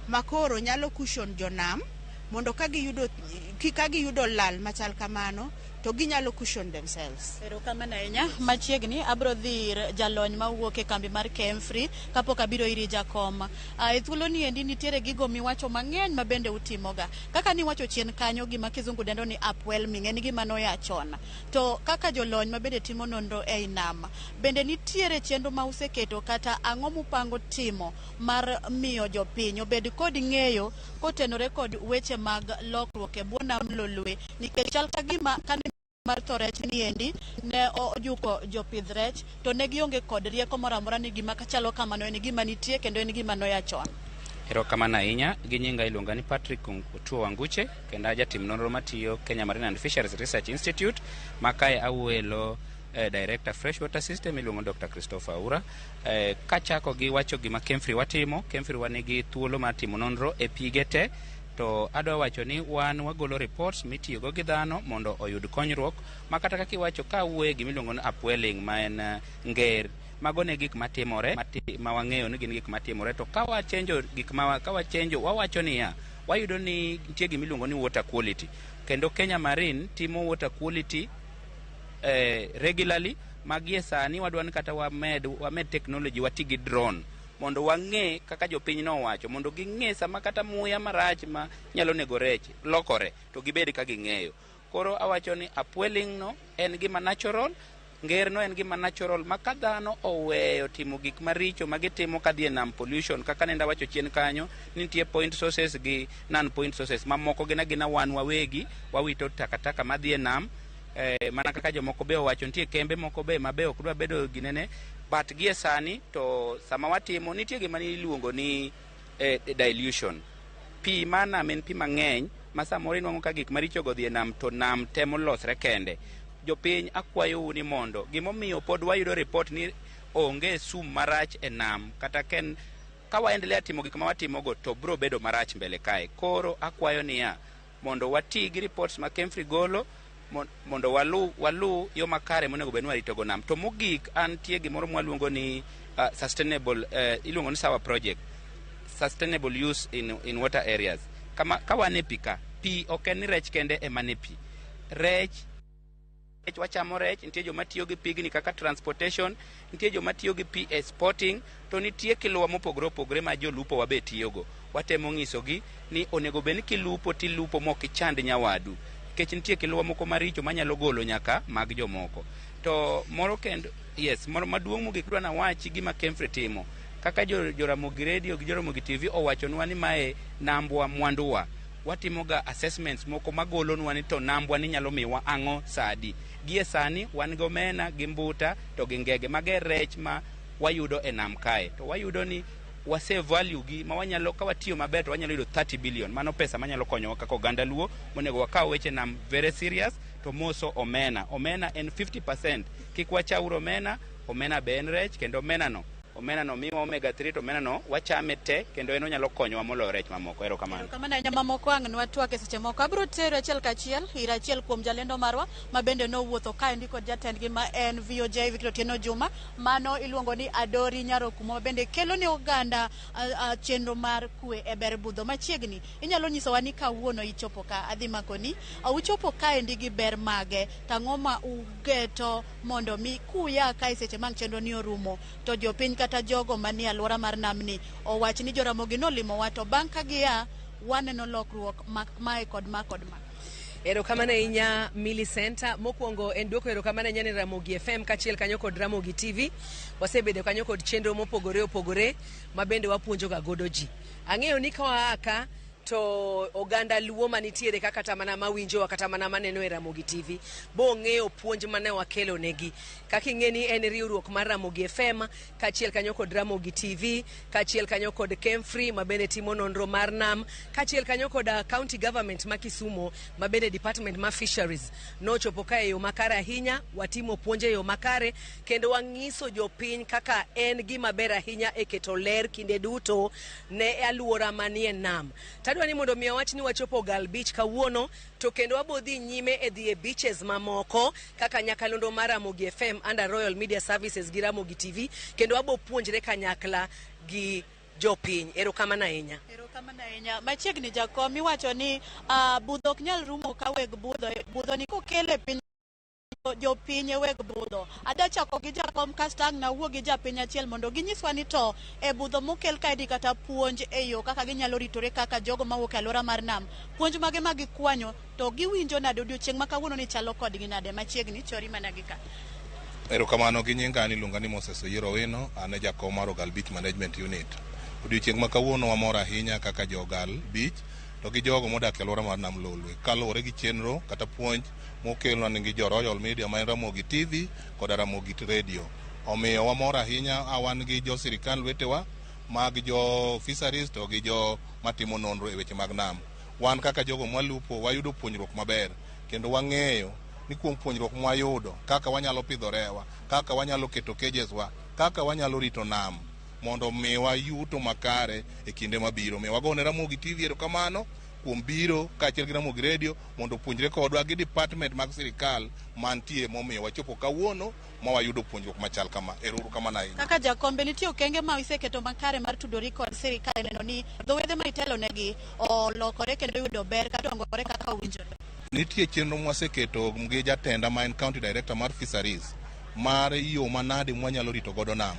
makoro nyalo cushion jonam mondo ka giyudo lal machal kamano to ginyalo cushion themselves. Erokamano ahinya. Machiegni abro dhi ir jalony mawuok e kambi mar Kemfri kapok abiro iri jakom. E thuolo ni endi nitiere gigo miwacho mang'eny ma bende utimoga. Kaka niwacho chien kanyo gima kizungu dendo ni upwelling en gima noya chon. To kaka jolony ma bende timo nonro ei nam, bende nitiere chenro ma useketo kata ang'o mupango timo mar miyo jopiny obed kod ng'eyo kotenore kod weche mag lokruok e bwo nam Lolwe, nikech chal ka gima kane mar tho rech ni endi ne ojuko jopidh rech to ne gionge kod rieko moro amora ni gima chalo kamano en gima nitie kendo en gima noya chon. Erokamano ahinya. Gi nyinga iluonga ni Patrick Otuo Wanguche kendo ajatim nonro matiyo Kenya Marine and Fisheries Research Institute ma kae awuoye Director Freshwater System iluongo Dr. Christopher Aura. Kachako gi wacho gima Kemfri watimo, Kemfri wanigi thuolo mar timo nonro e pige te, to adwa wacho ni wan wagolo reports mitiyogo gi dhano mondo oyud konyruok ma kata kaka iwacho ka wuoye gima iluongo ni upwelling ma en nger. Mago ne gik matimore ma wang'eyo ni gin gik matimore, to ka wachenjo gik ma ka wachenjo wawacho niya wayudo ni nitie gima iluongo ni water quality, kendo Kenya Marine timo water quality regularly. Magie sani wadwa ni kata wamed technology, wati gi drone mondo wang'e kaka jopiny nowacho, mondo ging'e sama kata muya marach ma nyalo nego rech lokore to gibed ka ging'eyo. Koro awacho ni upwelling no en gima natural, nger no en gima natural ma ka dhano oweyo timo gik maricho ma gitimo kadhi e nam pollution, kaka nenda wacho chien kanyo nitie point sources gi non point sources mamoko gin agina wan wawegi wawito takataka madhi e nam. Mana kaka jomoko be owacho nitie kembe moko be ma be ok dwa bedo ginene, but gie sani to sama watimo nitie gima iluongo ni dilution. Pi mar nam en pi mang'eny ma samoro inwang'o ka gik maricho go dhi e nam to nam temo losre kende. Jopiny akwayou ni mondo gimomiyo pod wayudo report ni onge sum marach e nam kata ken ka waendelea timo gik ma watimogo to bro bedo marach mbele kae. Koro akwayo niya mondo wati gi reports ma Kemfri golo mondo walu yo makare monego bed ni waritogo nam. To mogik antie gimoro mwaluongo ni sustainable, iluongo ni SAWA project, sustainable use in water areas. Kama ka wan e pi ka, pi ok en ni rech kende ema ne pi. Rech wachamo rech, nitie joma tiyo gi pigni kaka transportation, nitie joma tiyo gi pi e sporting, to nitie kiluwa mopogore opogore ma jolupo wabe tiyogo. Watemo ng'isogi ni onego bed ni kilupo tilupo mok ichand nyawadu, nikech nitie kiluwa moko maricho manyalo golo nyaka mag jomoko. To moro kendo, yes, moro maduong' mogik dwa nawachi gima Kemfri timo. Kaka Joramogi Radio gi Joramogi TV owachonwa ni mae nambwa mwanduwa. Watimoga assessments moko magolonwa ni to nambwa ni nyalo miwa ang'o sadi. Gie sani wan gi omena gi mbuta to gi ngege mage rech ma wayudo e nam kae. To wayudo ni wase value gi ma wanyalo ka watiyo maber to wanyalo yudo 30 billion. Mano pesa manyalo konyowa kaka oganda Luo monego wakaw weche nam very serious to moso omena. Omena en 50%. Kik wachaur omena, omena be en rech kendo omena no omena no miwa omega 3 to omena no wachame te kendo en onyalo konyowa moloyo rech mamoko. Erokamano. Erokamano ahinya mamoko ang' nwatwak e seche moko. Abiro tero achiel kachiel ir achiel kuom jalendo marwa ma bende nowuotho kaendi kod jatendgi ma en VOJ Victor Otieno Juma. Mano iluongo ni Adori Nyarokumo ma bende kelo ne oganda chenro mar kwe e ber budho machiegni. Inyalo nyisowa ni kawuono ichopo ka, adhi makoni. Uchopo kaendi gi ber mage? To ang'o ma ugeto mondo mi kuya kae seche mag chenro ni orumo to jopiny kata jogo manie alwora mar namni owach ni Joramogi nolimowa to bang' ka gia waneno lokruok ma mae kod ma kod ma. Erokamano ahinya Millicent. Mokwongo en duoko erokamano ahinya ne Ramogi FM kaachiel kanyo kod Ramogi TV. Wasebedo kanyo kod chenro mopogore opogore ma bende wapuonjoga godo ji. Ang'eyo ni ka waa ka to oganda Luo manitiere ka kata mana mawinjowa kata mana maneno e Ramogi TV bo ng'eyo puonj mane wakelo negi. Kaka ing'e ni en riwruok mar Ramogi FM kaachiel kanyo kod Ramogi TV kaachiel kanyo kod Kemfri ma bende timo nonro mar nam kaachiel kanyo kod county government ma Kisumo ma bende department ma fisheries nochopo ka e yo makare ahinya. Watimo puonj e yo makare kendo wang'iso jopiny kaka en gima ber ahinya e keto ler kinde duto ne aluora manie nam. Tadwa ni mondo mi awach ni wachopo Gal Beach kawuono to kendo wabo dhi nyime e dhi e beaches mamoko kaka nyakalondo mar Ramogi FM under Royal Media Services gi Ramogi TV kendo wabo puonjre kanyakla gi jopiny. Erokamano ahinya. Erokamano ahinya. Machiegni jakom iwacho ni budho ok nyal rumo ka weg budho. Budho ni kokele piny jopiny e weg budho. Adwa chako gi jakom kasto ang' nawuo gi japiny achiel mondo ginyiswa ni to e budho mokel kaendi kata puonj e yo kaka ginyalo ritore kaka jogo mawuok e alwora mar nam. Puonj mage ma gikwanyo to giwinjo nade odiochieng' ma kawuono ni chalo kodgi nade machiegni chori mana gi ka. Erokamano gi nyinga an iluonga ni Moses Oyiero Owino, an e jakom mar Ogal Beach Management Unit. Odiochieng' ma kawuono wamor ahinya kaka jo Ogal Beach to gi jogo modak e alwora mar Nam Lolwe kaluwore gi chenro kata puonj mokelnwa gi jo Royal Media ma en Ramogi TV koda Ramogi Radio. Omiyo wamor ahinya wan gi jo sirikal wetewa mag jo fisheries to gi jo matimo nonro e weche mag nam. Wan kaka jogo mwalupo wayudo puonjruok maber kendo wang'eyo ni kuom puonjruok mwayudo kaka wanyalo pidho rewa, kaka wanyalo keto cages wa, kaka wanyalo rito nam mondo miwa yuto makare e kinde mabiro. Omiyo wagone Ramogi TV erokamano kuom biro kaachiel gi Ramogi Radio mondo opuonjre kodwa gi department mag sirikal mantie momiyo wachopo kawuono ma wayudo puonjruok machal kama. Ero uru kamano ahinya. Kaka jakombe nitie okenge ma iseketo makare mar tudori kod sirikal neno ni dho wedhe ma itelonegi olokore kendo yudo ber kata dongore kaka owinjore. Nitie chenro mwaseketo gi jatenda ma en county director mar fisheries mar yo manade mwanyalo rito godo nam.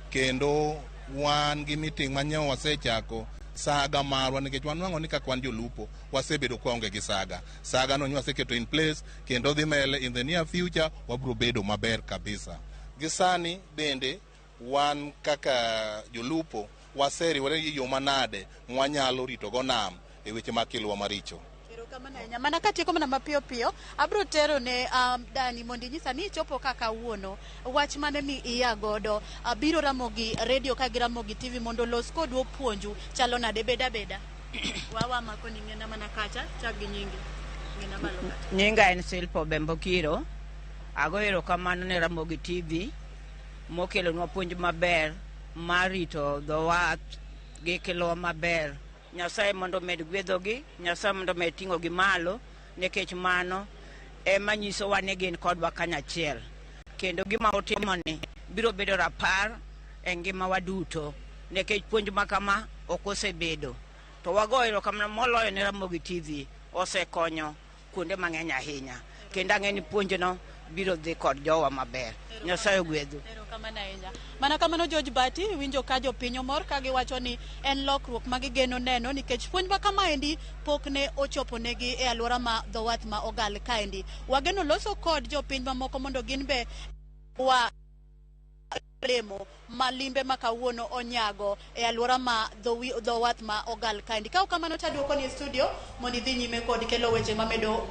Kendo wan gi meeting ma nyo wasechako saga marwa nikech wanwang'o ni kaka wan jolupo wasebedo kwaonge gi saga. Saga no waseketo in place kendo dhi mbele in the near future wabiro bedo maber kabisa. Gi sani bende wan kaka jolupo waseriwore gi yo manade mwanyalo rito go nam e weche mag kilwa maricho. Erokamano ahinya. Mana katieko mana mapiyo piyo, abiro tero ne Dani mondo inyisa ni ichopo ka kawuono. Wach mane mi iya godo? Abiro Ramogi Radio ka gi Ramogi TV mondo olos kodu opuonju. Chalo nade? Beda beda. Wawa mako ni ng'ena mana kacha, chak gi nyingi. Ng'ena malo kacha. Nyinga en Silpo Bembokiro. Ago erokamano ne Ramogi TV mokelonwa puonj maber mar rito dho wath gi kilwa maber. Nyasaye mondo omed gwedhogi, Nyasaye mondo omed ting'ogi malo, nikech mano ema nyisowa ni gin kodwa kanyachiel. Kendo gima otimoni biro bedo rapar e ngimawa duto, nikech puonj ma kama ok osebedo. To wago erokamano moloyo ne Ramogi TV, osekonyo kuonde mang'eny ahinya. Kendo ang'e ni puonjno biro dhi kod jowa maber. Nyasaye ogwedhu. Erokamano ahinya. Mana kamano George Bati, winjo ka jopiny omor ka giwacho ni en lokruok ma gigeno neno nikech puonj ma kamaendi pok ne ochopo negi e alwora ma dho wath ma Ogal kaendi. Wageno loso kod jopiny mamoko mondo gin be wa Olemo ma limbe ma kawuono onyago e alwora ma dho wath ma Ogal kaendi. Ka ok kamano to aduoko ni e studio mondo idhi nyime kod kelo weche mamedo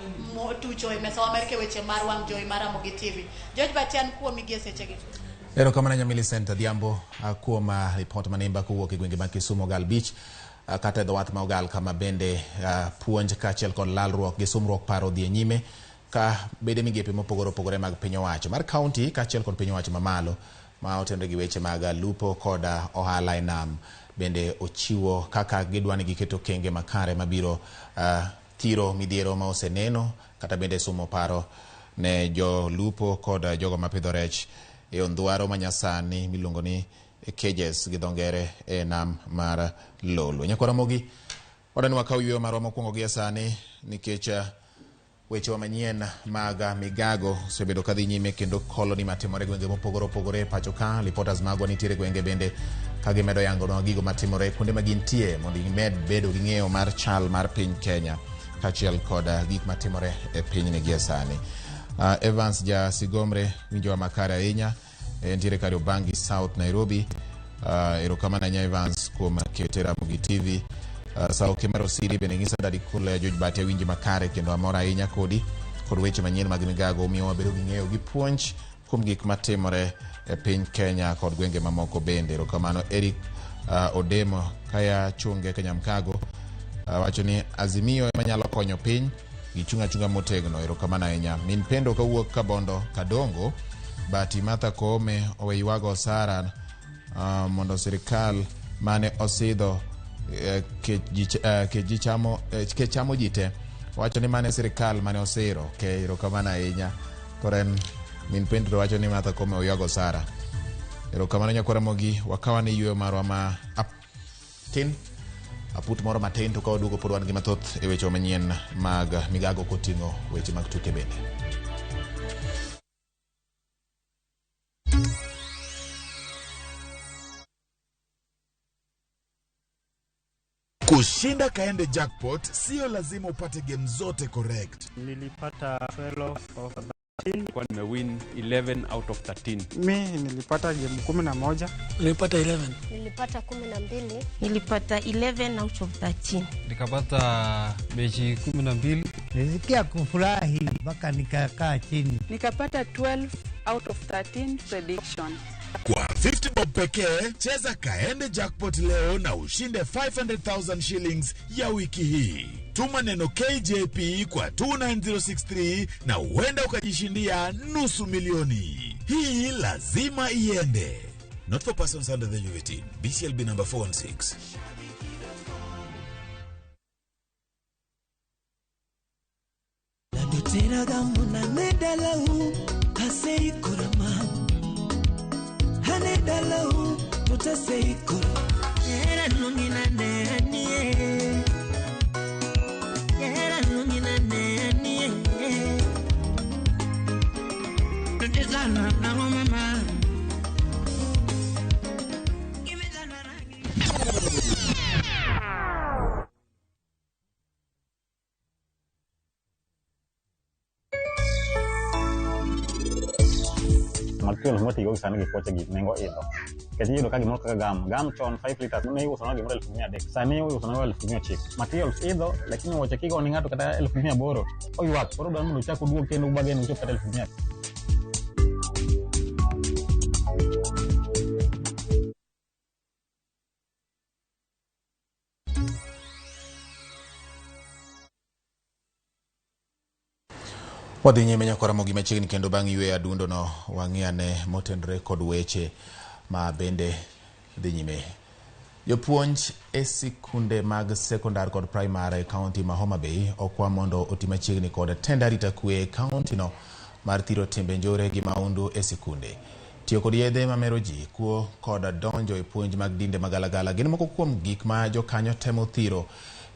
tucho e mesawa mar ke weche mar wang' jowi mar Ramogi TV. George Bati an kuomi gi e sechegi. Erokamano ahinya Millicent Adhiambo kuom ripot manimba kowuok e gwenge mag Kisumu Ogal Beach kata e dho wath ma Ogal kama bende puonj kaachiel kod lalruok gi sumruok paro odhi e nyime ka bede migepe mopogore opogore mag piny owacho mar kaunti kaachiel kod piny owacho mamalo ma otenore gi weche mag lupo kod ohala e nam bende ochiwo kaka gidwa ni giket okenge makare mabiro thiro midhiero ma oseneno kata bende sumo paro ne jolupo kod jogo mapidho rech e ondhwaro manyasani miluongo ni cages gi dho ngere e nam mar Lolwe. Nyakwar Ramogi, wadwa ni wakaw yueyo marwa mokwongo gi e sani nikech wechewa manyien mag migago osebedo kadhi nyime kendo koloni matimore e gwenge mopogore opogore e pacho ka. Reporters magwa nitiere gwenge bende ka gimedo yangonwa gigo matimore kuonde ma gintie mondo gimed bedo gi ng'eyo mar chal mar piny Kenya kaachiel kod gik matimore e pinyni gie sani. Evans ja Sigomre winjowa makare ahinya, entiere Kariobangi South Nairobi. Erokamano ahinya Evans kuom kete Ramogi TV. Sauke mar Osiri bende ng'isa Daddy Cool George Bati awinji makare kendo amor ahinya kodi kod weche manyien mag migago miyo wabedo gi ng'eyo gi puonj kuom gik matimore e piny Kenya kod gwenge mamoko bende. Erokamano Eric Odemo kaya chunge Kanyamkago wacho ni Azimio ema nyalo konyo piny gichung' achunga motegno. Erokamano ahinya. Min Pendo kawuok Kabondo Kadongo Bati Martha Koome owe ywago osara mondo sirikal mane osidho kech chamo ji te. Wacho ni mane sirikal mane osiro. Okay, erokamano ahinya. Koro en min Pendo to wacho ni Martha Koome oywago osara. Erokamano nyakwar Ramogi, wakaw ane yueyo marwa ma tin aput moro matin to ka waduogo pod wan gi mathoth e weche manyien mag migago koting'o weche mag tuke bende. Kushinda Kaende Jackpot sio lazima upate game zote correct. Nilipata 12 of 13. Kwa nimewin 11 out of 13. Mi nilipata game 11. Nilipata 11. Nilipata 12. Nilipata 11 out of 13. Nikapata mechi 12. Nilisikia kufurahi mpaka nikakaa chini. Nikapata 12 out of 13 prediction. Kwa 50 bob pekee, cheza Kaende Jackpot leo na ushinde 500,000 shillings ya wiki hii. Tuma neno KJP kwa 29063 na huenda ukajishindia 500,000. Hii lazima iende. Not for persons under the age of 18. BCLB number 416. Materials motigo sani gi koche gi nengo idho. Nikech iyudo ka gimoro kaka gam chon 5 liters ne iuso na gimoro 1300, sani iuso na 1900. Materials idho, lakini wuoche kigo ni ng'ato kata 1800 oywak, koro dwaro mondo uchak uduog kendo ubagen uchop kata 1100. Wadhi nyime nyakwar Ramogi machiegni kendo bang' yweyo adundo no wang'i ane motenore kod weche ma bende dhi nyime. Jopuonj e sikunde mag sekondar kod primar e kaunti ma Homa Bay okwa mondo oti machiegni kod tend arita kwe e kaunti no mar thiro timbe njore gi maundu e sikunde. Tiyo kod yedhe mamero ji, kuo kod donjo e puonj mag dinde magalagala gin moko kuom gik ma jokanyo temo thiro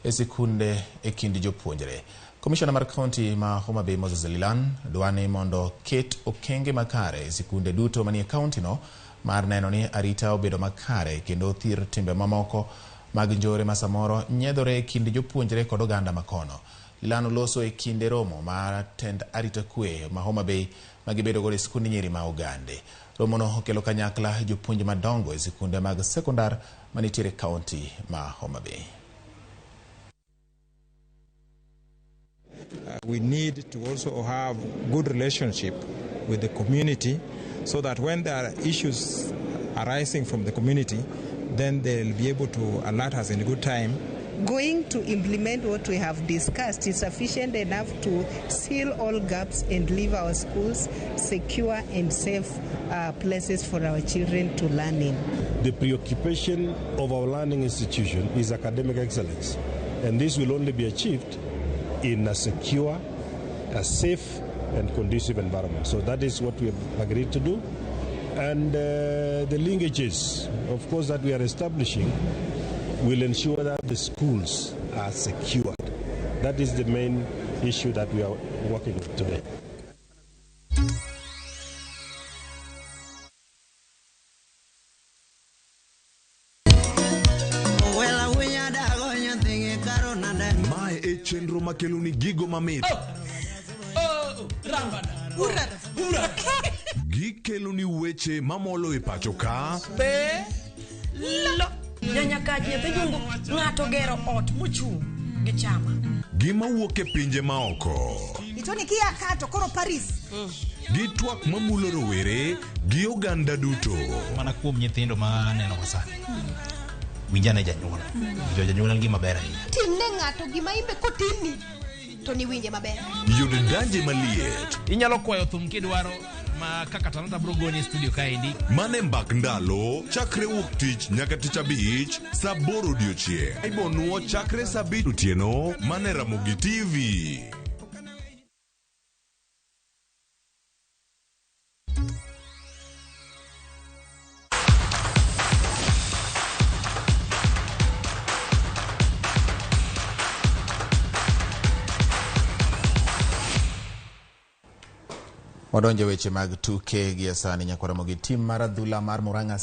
e sikunde e kind jopuonjre. Komishona mar kaunti ma Homa Bay Moses Lilan dwani mondo ket okenge makare e sikunde duto manie kaunti no mar neno ni arita obedo makare kendo thir timbe mamoko mag njore ma samoro nyiedhore e kind jopuonjre kod oganda makono. Lilan oloso e kinde romo mar tend arita kwe ma Homa Bay ma gibedo godo e sikund nyiri ma Ogande. Romono okelo kanyakla jopuonj madongo e sikunde mag sekondar manitiere e kaunti ma Homa Bay. We need to also have good relationship with the community so that when there are issues arising from the community, then they'll be able to alert us in good time. Going to implement what we have discussed is sufficient enough to seal all gaps and leave our schools secure and safe places for our children to learn in. The preoccupation of our learning institution is academic excellence, and this will only be achieved in a secure, a safe, and conducive environment. So that is what we have agreed to do. And the linkages, of course, that we are establishing will ensure that the schools are secured. That is the main issue that we are working with today. Mae e chenro makeloni gigo mamit. Gikeloni weche mamolo e pacho ka. Be lo nyanyakach nyathi jungu ng'ato gero ot mochung' gi chama. Gima wuok e pinje maoko. Itoni kia ka to koro Paris. Gi twak mamulo rowere gi oganda duto. Mana kuom nyithindo ma aneno go sani. Winjane janyuol. Winjo janyuol en gima ber ahinya. Timne ng'ato gima imbe kotimni to niwinje maber. Yud danje maliet. Inyalo kwayo thum kidwaro ma kaka Talanta bro goni e studio kaendi. Mane mbak ndalo chakre wuok tich nyaka tich abich saa aboro odiochieng'. Ibonuo chakre saa abich otieno mane Ramogi TV. Wadonjo weche mag tuke gi sani nyakwara mogi tim mar adhula mar Murang'a